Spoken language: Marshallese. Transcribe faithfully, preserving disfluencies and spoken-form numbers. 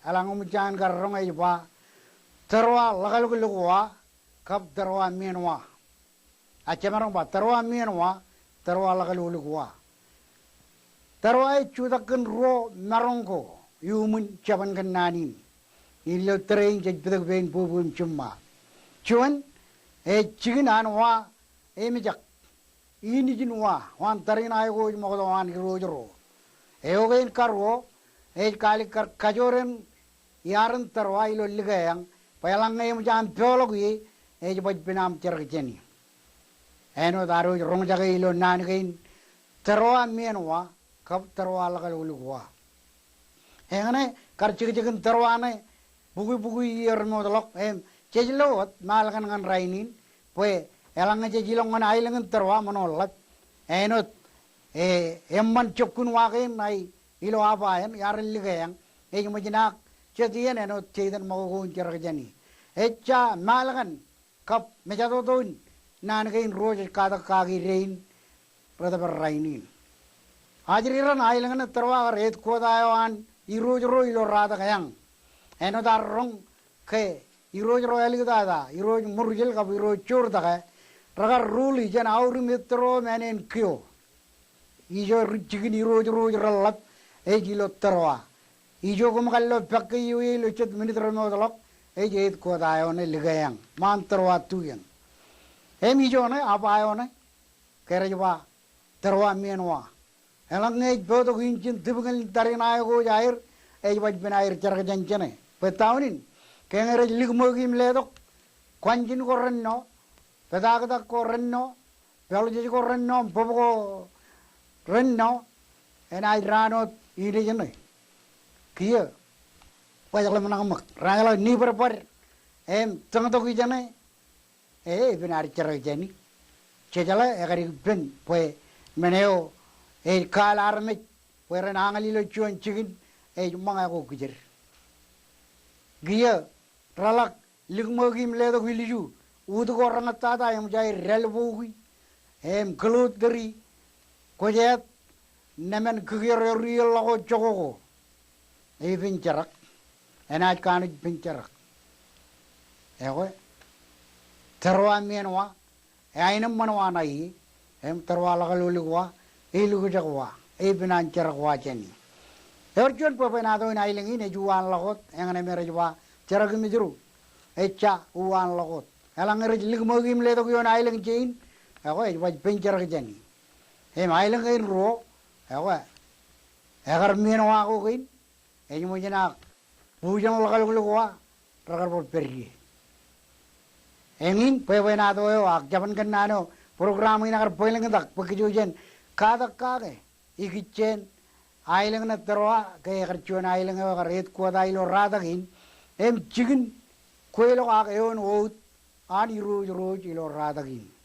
Eḷaññe eṃōj an kar roñ ej ba, tōrwa ḷōkaḷukḷuk wa kab tōrwa mien wa. A jemaroñ ba tōrwa mien wa, tōrwa ḷōkaḷukḷuk wa. Tōrwa ej jutak kōn ruo maroñ ko iuṃwin jabōn kōnnaan in. Ilo tōre in jej bōktok pein bōkbōk im jiṃṃa. Juon, ej jikin an wa emejak. Inijin wa, waan tariṇae ko ej ṃokta waan irooj ro. Eo kein karuo, ej kaalikkar kajoor in iaar in tōrwa ilo likeañ, bwe eḷaññe eṃōj aṃ peḷọk ie, ej baj pen aṃ jerak jāni. Āinwōt ad wōj roñjake ilo naan kein tōrwa mien wa, kab tōrwa ḷōkaḷukḷuk wa. Eñṇe kar jekjekin tōrwa ṇe bukwi bukwi iiō remootḷọk im jej lo wōt ṃaal kaṇ ñan rainin bwe eḷaññe jej ilọk ñan aelōñ in tōrwa ṃōṇōḷḷap āinwōt e eṃṃan jokkun wa kein ṇae ilo Abayon iar likeañ ej ṃōj naak jet iien āinwōt je itōn ṃōko ko in jerak jāni. Ejja ṃaal kaṇ kab mejatoto in naan kein ruo jej katak kaki dein rej tōpar rainin. Ajri ren aelōñ ṇe tōrwa kar headquarter eo an irooj ro ilo Ratak eañ. Āinwōt ad roñ ke irooj ro āliktata, irooj Ṃurjel kab irooj Joortake, rekar rule jān aorōk im ettōr eo me ānen Kio. Ijo jikin irooj ro rej ḷap ej ilo tōrwa. Ijo koṃ kar lo pekke ioe ilo jet minit remootḷọk ej headquarter eo ṇe likeañ ṃaan tōrwa tukeñ. Im ijo ṇe, Aba eo ṇe, ke rej ba tōrwa mien wa. Eḷaññe ej potok injin tipñōl in tariṇae ko ej aer, ej baj pen aer jerak jān jeṇe. Bwe ta unin, ke ñe rej likṃōki im letok, Kwanjin ko renno, Petaktak ko renno, Peḷjej ko renno, Bōb ko renno, enaaj raan wōt inij ṇe. Kiiō, baj ḷōmṇak ṃōk, raar jeḷā ni bōd bōd, im tōñtok ijeṇe, e, epen ad jerak jāni. Jejeḷā, ekar ipen bwe men eo ej kaal armej bwe ren añōl ilo juon jikin ej ṃōñā ko kijer. Kiiō, reḷak likṃōki im letok ilju, ut ko reñōttata eṃōj aer dālboki im kōḷottōri, kwōjeet, naan men kikier eo ri ḷọk ko jokoko. Epen jerak. Enaaj kanooj pen jerak. Ekwe, tōrwa mien wa, e aenōṃṃan wa ṇae, im tōrwa ḷōkaḷukḷuk wa, e lukjak wa, epen an jerak wa jāni. Ewōr juon bwebwenato in aelōñ in ej uwaan ḷọk wōt, eñṇe me rej ba, jerak im ejru, ejja uwaan ḷọk wōt. Eḷaññe rej likṃōki im letok ioon aelōñ jein, ekwe ej baj pen jerak jāni. Im aelōñ kein ruo, ekwe, ekar mien wa ko kein, ej ṃōj naak bujen ḷōkaḷukḷuk wa rekar bar pād ie. Eñin bwebwenato eo ak jabōn kōnnaan eo program in ekar bwilōñtak bwe kōj jen katak kake ikijjeen aelōñ ṇe tōrwa ke ekar juon aelōñ eo ekar headquarter ilo Ratak in im jikin kweilọk ak eoon wōt an irooj ro ilo Ratak in.